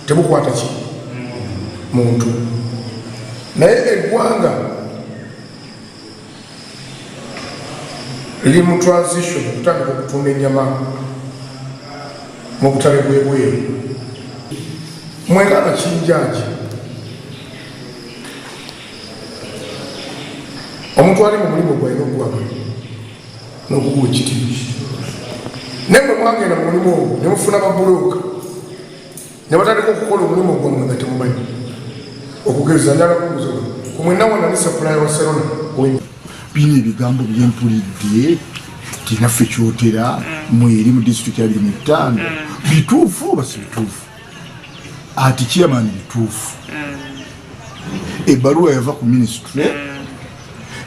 tebukwata ki muntu naye eggwanga liri mu transition okutandika okutunda ennyama mu butale bw'ebweru. Mwenga abakinjaaki omuntu ali mu mulimu gwalina okugwagala n'okuguwa ekitiibwa naye mwe mwagenda mu mulimu ogwo ne mufuna babulooka. Ne batandika okukola omulimu gwammwe nga temumanyi. Okugeza, njagala kubuuza wano, ku mwenna wano ani supplier wa Serona ow'enjawulo? Bino ebigambo byempulidde nti naffe Kyotera mweri mu disitulikiti 25 bituufu oba si bituufu? Ati chairman bituufu. Ebbaluwa yava ku minisitule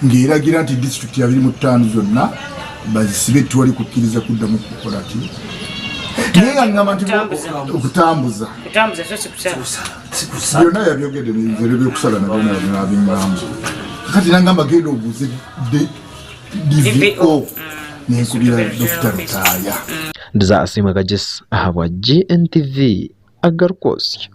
ng'eragira nti disitulikiti 25 zonna bazisibe, tewali kukkiriza kuddamu kukola ki, naye nga ngamba nti okutambuza byonna yabyogedde nze ebyokusala nabyo nabiŋŋamba. Kati nangamba genda obuuze DVO, nenkubira Dokita Lutaaya. Ndiza Asiimwe Kagesi ahabwa GNTV agarikwosya.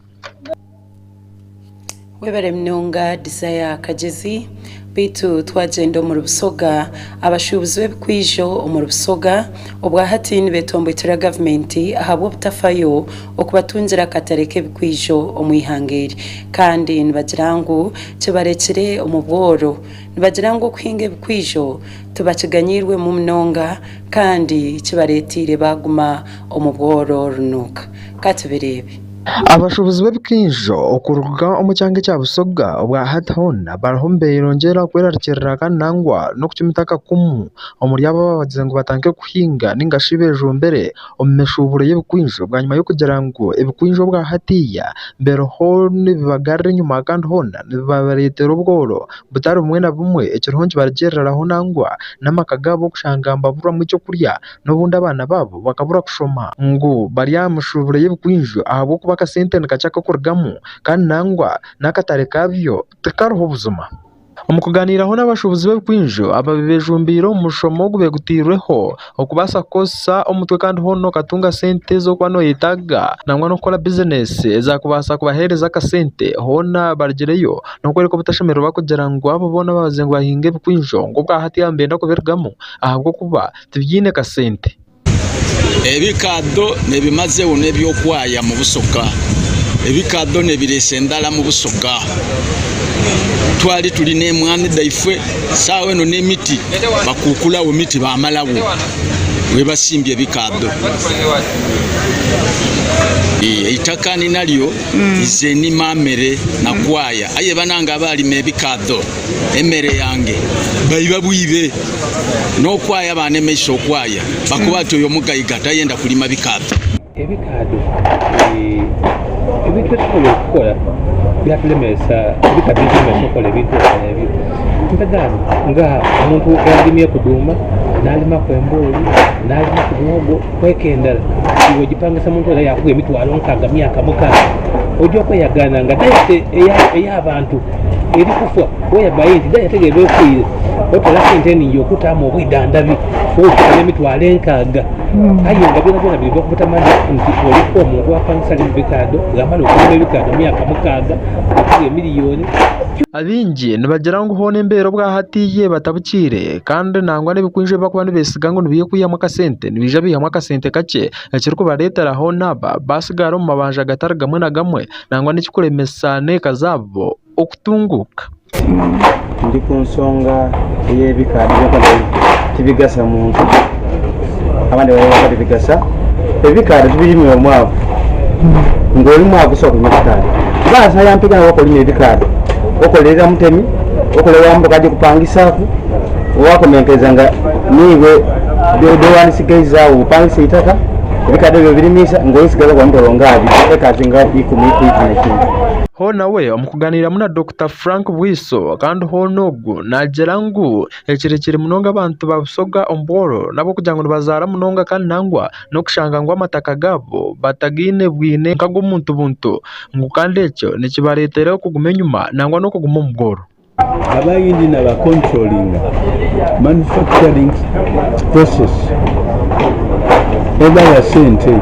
Webare munonga Desire Kagyezi. Beitu twagyenda omuri Busoga, abashuubuzi b'ebikwijo omuri Busoga obwahati nibetomboitera gavumenti ahabw'obutafayo okubatungira akatare k'ebikwijo omu ihanga eri kandi nibagira ngu kibarekire omu bworo. Nibagira ngu okuhinga ebikwijo tibakiganyiirwemu munonga kandi kibareeteire baaguma omu bworo runuuka. Ka tubireebe. Abashuubuzi b'ebikinzo okuruga omu kyanga ekya Busoga obwa hati hoona bariho nibeyongyera kwerarikirira kandi nangwa n'okucumita akakumu omuri abo ababagize ngu batandike kuhinga ninga shi bejumbire omu mishuuburo y'ebikwinjo bwanyima y'okugira ngu ebikwinjo obwa hatiiya biriho nibibagarura enyima kandi hoona nibibareetera obworo butari bumwe na bumwe ekiriho nikibarugiiriraho nangwa n'amaka gaabo kushanga nibaburwamu ekyokurya n'obundi abaana baabo bakabura kushoma ngu bari aha mishuuburo y'ebikwinjo ahabw'okuba akasente nikakye ak'okurugamu kandi nangwa n'akatare kaabyo tikariho buzima. Omu kugaaniiraho n'abashuubuzi b'ebikwinjo ababaire beejumbiire omu mushomo ogubaire gutairweho okubaasa kukozesa omutwe kandi hoona okatunga sente ezi orikuba nooyetaaga nangwa n'okukora bizinesi ezaakubaasa kubaheereza akasente hoona barugireyo n'okworeka obutashemererwa kugira ngu abo boona ababaire ngu bahinga ebikwinjo ngu obwahati nibenda kubirugamu ahabw'okuba tibiine kasente. Ebikaadho nebimazewo n'ebyokwaya mu Busoga. Ebikaadho nebireesa endhala mu Busoga. Twali tuli n'emwani dhaifwe, saawa eno n'emiti bakuukulawo miti baamalawo webasimbye ebikaadho. Eitaka ninalyo ize nima mere na kwaya aye banange abaalima ebikaadho Emere yange baiba bwibe n'okwaya baanemeisa okwaya bakoba bati oyo omugaiga tayenda kulima bikaadho. Ebikaadho ebintu ebitusobola okukola byatulemesa ebikaadho bitulemesa okukola ebintu ebyo. Mpegha nga omuntu eyalimyeku dhuuma, nalimaku embooli, nalimaku muwogo, kweka endala, iwe ogipangisa muntu era yakugha emitwalo nkaga myaka mukaga. Oja okweyagana nga dayete eyabantu eri kufa whereby nti dayete gheba efiire otola sente eningi okutaamu obwidhandhabi bwokutwala emitwalo enkaaga aye nga byonabyona biriva kubutamanya nti oliku omuntu apangisa ali mubikaadho ghamala okulima ebikaadho myaka mukaaga akugha emiliyoni. Abaingi nibagira ngu hoona embeera obwa hati ebatabukiire kandi nangwa n'ebikwingi ebi barikuba nibeesiga ngu nibiija kwihamu akasente nibiija biihamu akasente kakye ekirikubareetera hoona aba baatsigara omu mabanja gatari gamwe na gamwe nangwa n'ekikuremesa n'eka zaabo okutunguuka. Ndi ku nsonga ey'ebikaadho by'okuba tibigasa muntu, abandi bali tibigasa. Ebikaadho tibirimira omwavu, nga oli mwavu tosobola kulima kikaadho. Kuba nsa ya mpiiya nga okulima ebikaadho, okolerera mutemi, okola wa motoka agikupangisaaku, owakomenkereza nga niiwe dhewandisigaizaawo opangisa eitaka, ebikaadho ebyo obirimiisa nga olisigaza gwa mitwalo nga abiri, ekazi nga ikumi ku ikumi n'ekintu. Hoona we omu kuganiiramu na Dokita Frank Bwiso kandi hoona ogu naagira ngu ekirekire munonga abantu ba Busoga omu bworo n'ahabw'okugira ngu nibazaara munonga kandi nangwa n'okushanga ngu amataka gaabo batagaine bwine nk'ag'omuntu buntu ngu kandi ekyo nikibareetera okuguma enyima nangwa n'okuguma omu bworo. Abayindi naba controllinga manufacturing process eba ya sente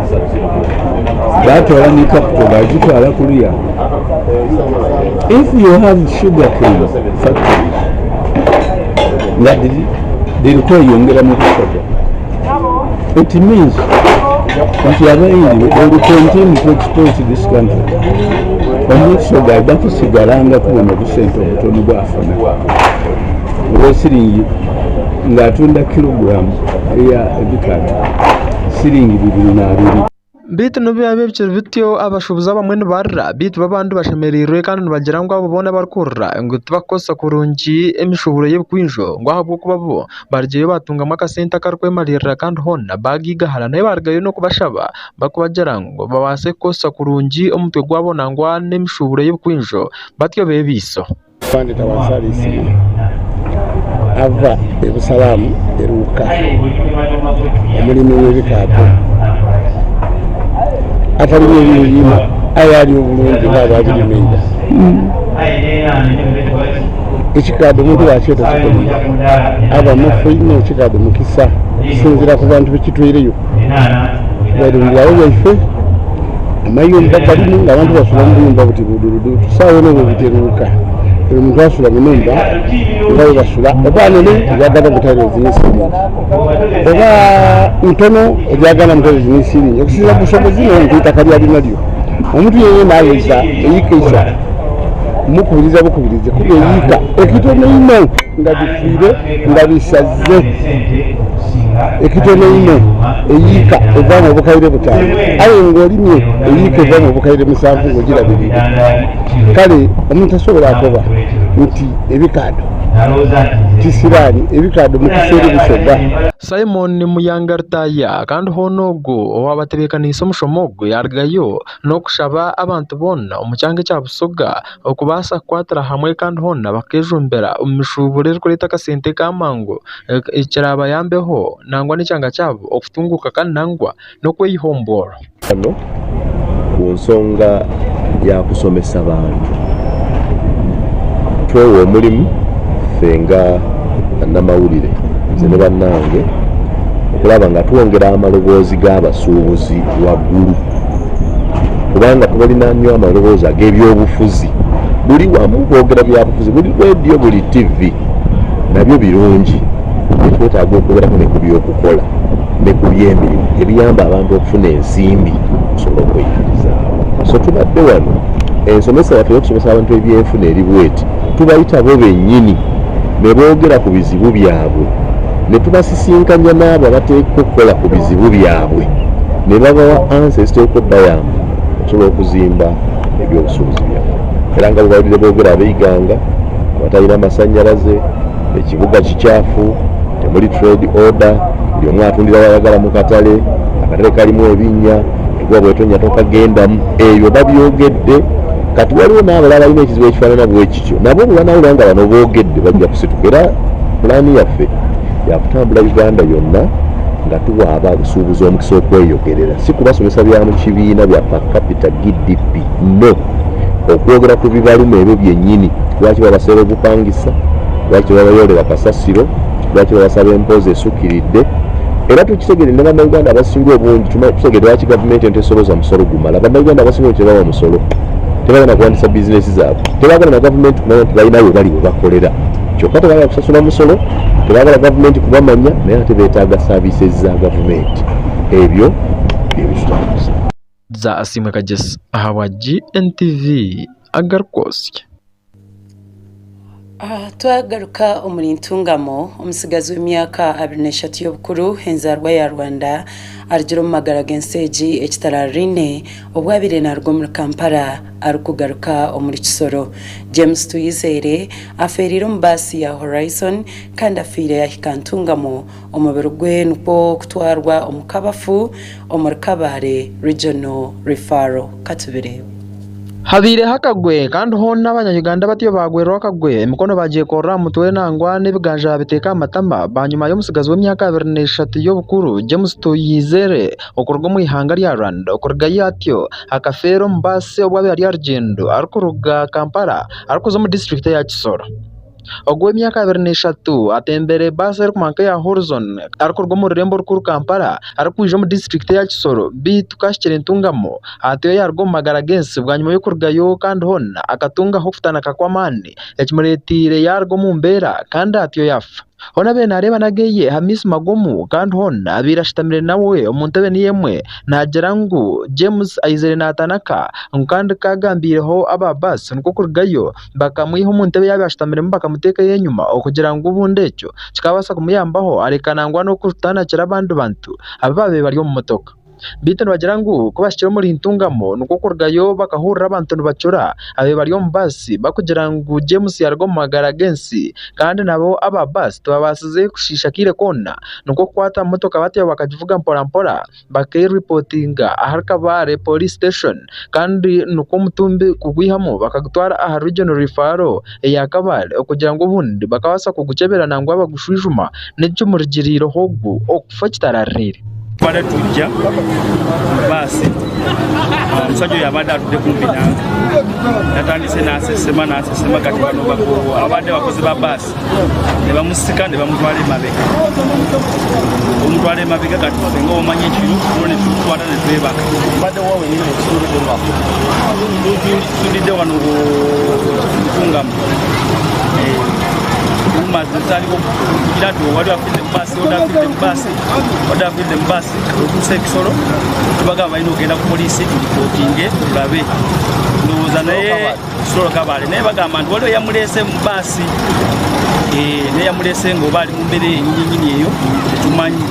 batwala ni capital bagitwala kuliya if you have sugar cane factories nga dhiri kweyongera mu Busoga it means nti abayindi they will continue to exploit this country. Omusoga aidha kusigala ku buno obusente obutono bwafuna obwesiringi nga atunda kiloguramu eya ebikado siringi 220. Beitu n'obu biraabe bikiri bityo, abashuubuzi abamwe nibarira beitu bo abandi bashemereirwe kandi nibagira ngu abo boona abarikuhurira ngu tibarikukozesa kurungi emishuuburo y'ebikwinjo ngu ahabw'okuba bo barugyeyo baatungamu akasente akarikwemariirira kandi hoona baagiigahara nayo baarugayo n'okubashaba barikubagira ngu babaase kukozesa kurungi omutwe gwabo nangwa n'emishuuburo y'ebikwinjo batyo beebaiseho. Afande Tawansali Isima ava e Busalamu e Luuka, omulimi w'ebikaadho atalima ebirima aye alya obulungi nga ababirima eira. Ekikaadho omuntu bwakyeta kikolimo aba mufu inho. Ekikaadho mukisa okusinzira ku bantu bekitweireyo. Tubaire mu byalo byaife amayumba galimu nga abantu basula mu buyumba buti buduludu. Sawa eno bwebiteruka buli muntu asula mu nhumba nga bwebasula oba nene olyagala mu tiles ni silingi oba ntono olyagala mu tiles ni silingi okusinzira ku busobozi n'omuntu eitaka lyali nalyo. Omuntu yenayena aweza eyiika eisatu mukubiriza bukubirize kuba eyiika ekitono einho nga bifiire nga bisaze ekitono einho eyiika evaamu obukaire butaanu aye nga olimye eyiika evaamu obukaire musanvu nga ogirabiriire. Kale omuntu tasobola akoba nti ebikaadho ti siraani, ebikaadho mukisa eri Busoga. Simon Muyanga Lutaaya kandi hoona ogwo owaabatebeekaniise omushomo ogu yaarugayo n'okushaba abantu boona omu kyanga ekya Busoga okubaasa kukwatira hamwe kandi hoona bakeejumbira omu mishuuburo erikureeta akasente k'amangu ekiraabayambeho nangwa n'ekyanga kyabo okutunguuka kandi nangwa n'okweyiha omu bworo. Hano ku nsonga ya kusomesa bantu, twewa omulimu ffe nga bannamawulire nze ne bannange okulaba nga twongera amaloboozi g'abasuubuzi waggulu kubanga tubalina nnyo amaloboozi ag'ebyobufuzi buli wamu boogera byabufuzi buli leediyo buli ttivi nabyo birungi naye twetaaga okwogerako ne ku by'okukola ne ku by'emirimu ebiyamba abantu okufuna ensimbi okusobola okweyimirizaawo so tubadde wano ensomesa yaffe ey'okusomesa abantu ebyenfuna eri bweti tubayita bo bennyini ne boogera ku bizibu byabwe ne tubasisinkanya n'abo abateekwa okukola ku bizibu byabwe ne babawa ansa eziteekwa okubayamba okusobola okuzimba ebyobusuubuzi byabwe era nga bwebawulire boogera ab'eiganga abatalina masannyalaze ekibuga kikyafu temuli trade order buli omu atundira wayagala mu katale akatale kalimu ebinnya enkuba bwetonya tokagendamu ebyo babyogedde kati waliwo n'abalala balina ekizibu ekifaanana bwe kityo nabo bwe banawulira nga bano boogedde bajja kusituka era pulaani yaffe yakutambula uganda yonna nga tuwa abasuubuzi omukisa okweyogerera si kubasomesa bya mu kibiina bya per capita gdp no okwogera ku bibaluma ebyo byennyini lwaki babasaba obupangisa lwaki tebabayolera kasasiro lwaki babasaba empooza esukkiridde era tukitegere ne bannayuganda abasinga obungi tutegere lwaki gavumenti eno tesoloza musolo gumala bannayuganda abasinga obungi tebawa musolo tebagala kuwandisa bizinesi zaabwe tebagala na gavumenti kumanya nti balina we bali we bakolera kyokka tebagala kusasula musolo tebagala gavumenti kubamanya naye ate beetaaga services za gavumenti ebyo byebitutambuza Za Asiimwe Kagyesi ahabwa GNTV agarikwotsya. Ah, twagaruka omuri Ntungamo, omutsigazi w'emyaka 23 y'obukuru enzaarwa ya Rwanda arugire omu magara g'ensi egi ekitarariine obu abaire naaruga omuri Kampala arikugaruka omuri Kisoro. James Tuyizere afeereire omu baasi ya Horizon kandi afiire yahika Ntungamo, omubiri gwe nikwo kutwarwa omu kabafu omuri Kabale Regional Referral. Katubireebe. Habaireho akagwe kandi hoona abanya-Uganda batyo baagwerwa akagwe, emikono baagyekorera aha mutwe nangwa n'ebiganja baabiteeka aha matama bwanyima y'omutsigazi w'emyaka 23 y'obukuru James Tuyizere okuruga omu ihanga rya Rwanda okurugayo atyo akafeera omu baasi obu abaire ari aha rugyendo arikuruga Kampala arikuza omu disiturikiti eya Kisoro. Ogu ow'emyaka 23 atembire baasi erikumanywa nk'eya Horizon arikuruga omu rurembo orukuru Kampala arikwija omu disiturikiti eya Kisoro beitu ku ahikire Ntungamo atyo yaaruga omu magara g'ensi bwanyima y'okurugayo kandi hoona akatungaho okutanaka kw'amaani ekimureeteire yaaruga omu mbeera kandi atyo yaafa. Hoona abaire naareeba n'ageye Hamis Magomu kandi hoona abaire ashutamire nawe omu ntebe niyo emwe naagira ngu James aizire naatanaka ngu kandi ku agambiireho aba baasi nikwo kurugayo Bakamwiha omu ntebe ei yaabaire ashutamiremu bakamuteeka ey'enyima okugira ngu obundi ekyo kikaabaasa kumuyambaho areka nangwa n'okutanakira abandi bantu abu baabaire bari omu motoka. Beitu nibagira ngu ku bahikire omuri Ntungamo nikwo kurugayo bakahurira abantu nibacura ababaire bari omu baasi barikugira ngu James yaaruga omu magara g'ensi kandi nabo aba baasi tibabaasize kushiisha akaire koona nikwo kukwata motoka batyo bakagivuga mporampora bakeeripotinga ahari Kabale Police Station kandi nikwo omutumbi kugwihamu bakagutwara aha Regional Referral eya Kabale okugira ngu obundi bakabaasa kugukyebera nangwa bagushwijuma n'ekimurugiriireho ogu okufa kitarariire. Twabadde tujja mu baasi, omusajja oyo abadde atudde kumpi nange yatandise nasesema nasesema kati bano abadde bakozi ba baasi ne bamusika ne bamutwala emabega omutwala emabega kati ffe nga omanyi ekiro tulo ne tukwata ne twebaka tusudidde wano Ntungamo zaliwo kugira nti wali afudde mu baasi odi afudde mu baasi odi afudde mu baasi otuusa ekisolo tubagamba balina okugenda ku poliisi tulipootinge tulabe ndowooza naye kisolo kabaale naye bagamba nti waliwo yamuleese mu baasi eh, naye yamuleese nga oba ali mu mbeera enyininyini eyo tetumanyi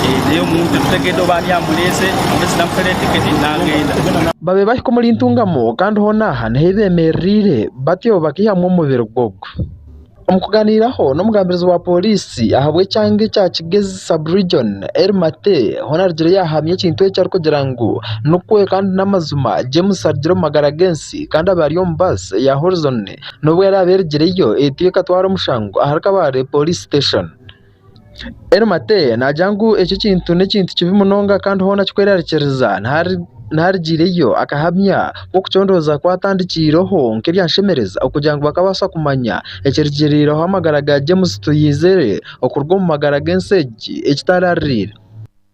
eh, naye omuntu tetutegedde oba ani amuleese amulese namufera etiketi nagenda Babe bahika omuri Ntungamo kandi hoona aha niho bemerereire batyo bakaihamu omubiri gw'ogu. Omu kuganiiraho n'omugambirizi wa pooriisi ahabw'ekyanga ekya Kigezi sub-region, Elly Mate hoona arugire yaahamya ekintu eki arikugira ngu nikwo kandi n'amazima James arugire omu magara g'ensi kandi abe ari omu baasi eya Horizon n'obu eraabe erugireyo etyo ekatwara omushango ahari Kabale Police Station. Elly Mate naagira ngu eki ekintu n'ekintu kibi munonga kandi hoona kikwerarikiriza naarugiireyo akahamya ku okucondooza kwatandikiireho nk'ebyanshemereza okugira ngu bakabaasa kumanya ekirugiriireho amagara ga James Tuyizere okuruga omu magara g'ensi egi ekitaraririire.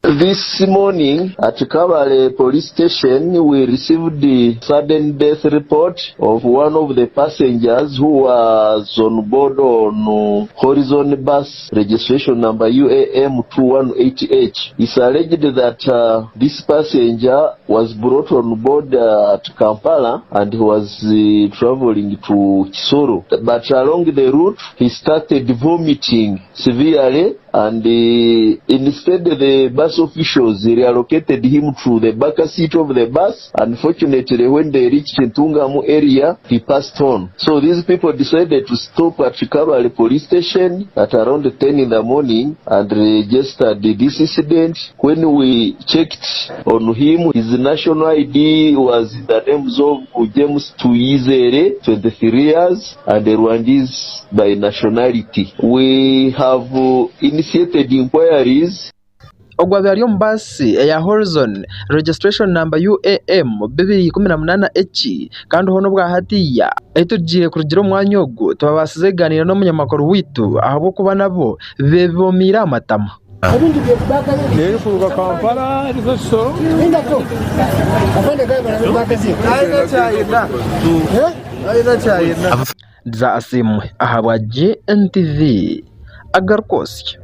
This morning at Kabale police station we received sudden death report of one of the passengers who was on board on Horizon bus registration number UAM 2188. It's alleged that uh, this passenger was brought on board uh, at Kampala and he was uh, traveling to Kisoro. But along the route he started vomiting severely and uh, instead the bus officials reallocated him to the back seat of the bus. Unfortunately, when they reached Ntungamo area, he passed on. So these people decided to stop at Kabale police station at around 10 in the morning and registered this incident. When we checked on him, his national ID was in the names of James Tuyizere, 23 years, and Rwandese by nationality. We have initiated inquiries. Ogwo abaire ari omu baasi eya Horizon registration number UAM 2018H kandi hoona obwa hatiiya ahu tugiire kurugira omu mwanya ogu tibabaasize kugaaniira n'omunyamakuru waitu ahabw'okuba nabo beebomiire aha matama. Nerikuruga Kampala eriza Kisoro. Za Asiimwe ahabwa GNTV agarikwotsya.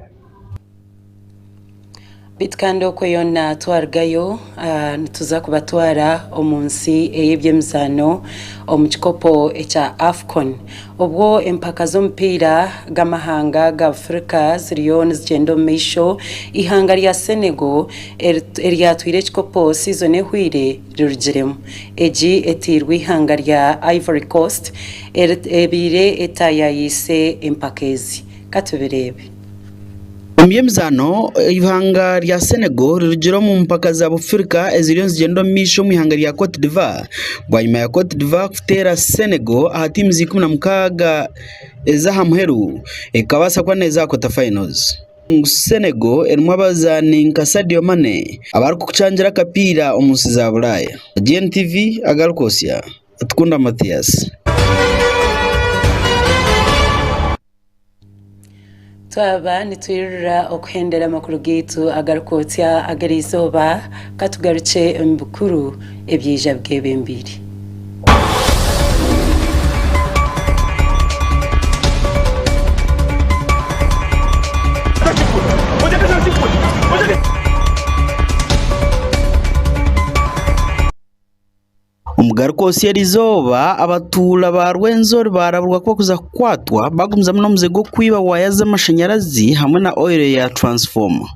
Beitu kandi okwo yoona twarugayo nituza kubatwara omu nsi ey'eby'emizaano omu kikopo ekya AFCON. Obwo empaka z'omupiira g'amahanga ga Afrika ziriyo nizigyenda omu maisho, eihanga rya Senegal eryatwire ekikopo siizoni ehweire rirugiremu. Egi eteirwe eihanga rya Ivory Coast ebaire etaayayiise empaka ezi. Ka tubireebe. Omu by'emizaano, eihanga rya Senegal rirugire omu mpaka za Bufirika eziriyo nizigyenda omu maisho omu ihanga rya Cote d'Ivoire bwanyima ya Cote d'Ivoire kuteera Senegal aha tiimu 16 ez'aha muheru ekabaasa kuba neeza aha quarter finals. Ngu Senegal erimu abazaani nka Sadio Mane abarikucangira akapiira omu nsi za Buraaya. GNTV agarikwotsya, Atukunda Mathias. Twaba nitwirira okuhendera amakuru gaitu agarikwotsya ag'erizooba, ka tugarukye omu bikuru ebyaija byebembeire. Omugarukoosi eriizooba, abatuura ba Rwenzori baaraburwa ku barikuza kukwatwa bagumizamu n'omuze gw'okwiba waaya z'amashanyarazi hamwe na oil ya transformer.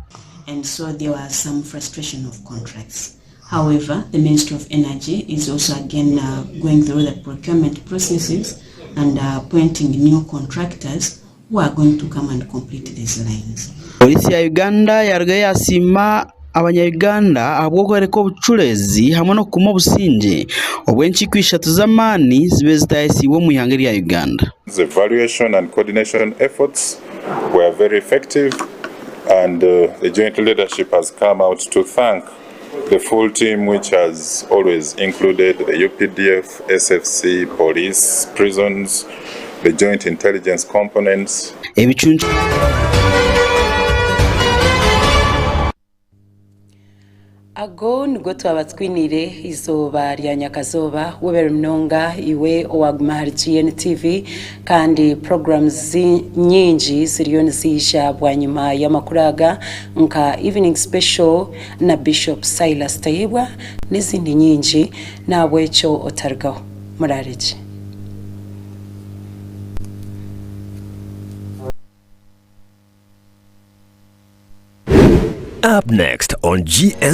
And so there was some frustration of contracts. However, the Ministry of Energy is also again uh, going through the procurement processes and uh, appointing new contractors who are going to come and complete these lines. Pooriisi ya Uganda yaruga yasiima abanya-Uganda ahabw'okworeka obucureezi hamwe n'okukuuma obusingye obu enkiiko ishatu z'amaani zibaire zitayesiibwe omu ihanga erya Uganda. The evaluation and coordination efforts were very effective and the joint leadership has come out to thank the full team which has always included the UPDF, SFC, police, prisons, the joint intelligence components. Ebicuncu. Ago nigo twaba twiniire eizooba rya nyakazooba. Webare munonga iwe owaaguma ahari GNTV kandi programs nyingi ziriyo niziija bwanyima y'amakuru aga nka Evening Special na Bishop Silas Tayebwa n'ezindi nyingi n'ahabw'ekyo otarugaho. Muraare gye. Up next on GN.